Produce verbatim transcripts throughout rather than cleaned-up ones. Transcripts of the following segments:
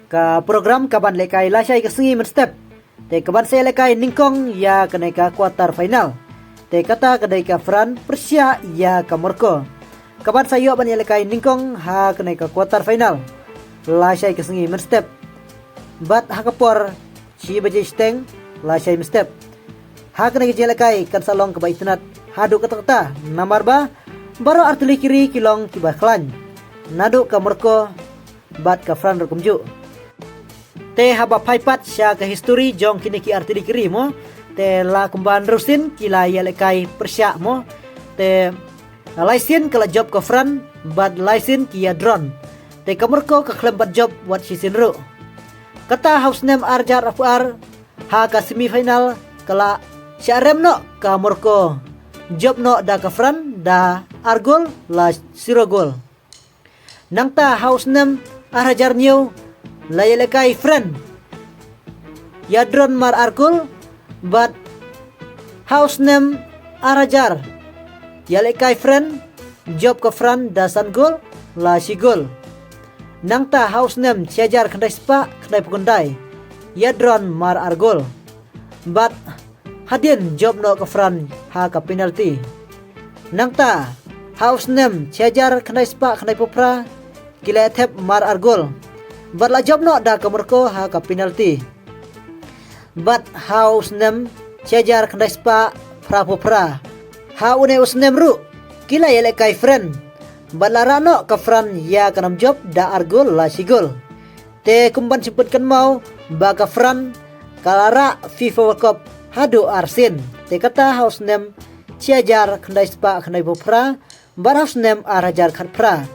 Ka program ka ban lehkai lashai ka sngi mynstep. Te ka ban sa ïalehkai nyngkong ïa kane ka quarter final. Te kata ka dei ka France pyrshah ïa ka Morocco. Ka ban sa ïoh ban ïalehkai nyngkong ha kane ka quarter final lashai ka sngi mynstep. Bad ha ka por shi baje shiteng lashai mynstep. Ha kane ka jingïalehkai kan sa long kaba itynnad haduh katta katta, namar ba baroh artylli ki ri ki long kiba khlaiñ, naduh ka Morocco bad ka France ruh kumjuh. Te haba phai pat sha ka histori jong kine ki artylli ki ri mo, te la kumba hynriew sien ki la ïalehkai pyrshah mo. Te lai sien ka la jop ka France bad lai sien ki ïa draw. Te ka Morocco ka khlem pat jop wat shisien ruh. Kata ha u snem ar hajar arphew ar, ha ka semi final ka la shah rem noh ka Morocco, jop noh da ka France da ar gol la zero gol. Nangta ha u snem ar hajar hynñiew la ïalehkai France, ïa draw mar ar gol. Bad ha u snem ar hajar ïalehkai France, jop ka France da san gol la shi gol. Nangta ha u snem shi hajar khyndai spah khyndai phew khyndai, ïa draw mar ar gol. Bad hadien jop noh ka France ha ka penalty. Nangta ha u snem shi hajar khyndai spah khyndai phew phra, ki la thep mar ar gol bad la jop noh da ka Morocco ha ka penalty. Bad ha u snem shi hajar khyndai spah phra phew phra, ha une u snem ruh ki la ïalehkai France bad la rah noh ka France ïa ka nam jop da ar gol la shi gol. Te kum ban shu pynkynmaw ba ka France ka la rah FIFA World Cup haduh ar sien. Te kata ha u snem shi hajar khyndai spah khyndai phew phra bad ha u snem ar hajar khatphra.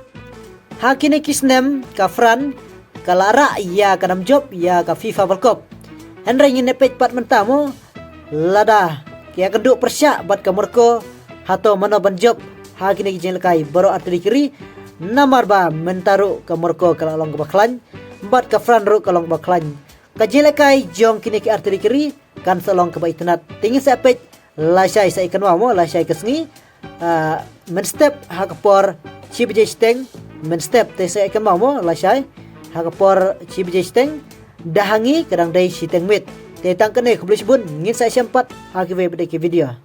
Ha kine ki snem ka France ka la rah ïa ka nam jop ïa ka FIFA World Cup. Hynrei ngin ïa peit pat mynta mo, lada ki ïakynduh pyrshah bad ka Morocco, hato mano ban jop ha kine ki jingïalehkai baroh artylli ki ri. Namar ba mynta ruh ka Morocco ka la long kaba khlaiñ bad ka France ruh ka long kaba khlaiñ. Ka jingïalehkai jong kine ki artylli ki ri kan sa long kaba itynnad. Te ngin sa peit lashai, sa ïakynmaw mo, lashai ka sngi, ah, mynstep ha ka por shi baje shiteng mynstep. Te sa ïakynmaw mo, lashai ha ka por shi baje shiteng, da ha ngi ka dang dei shiteng miet. Te tang kane, khublei shibun, ngin sa ïashem pat ha kiwei pat de ki video.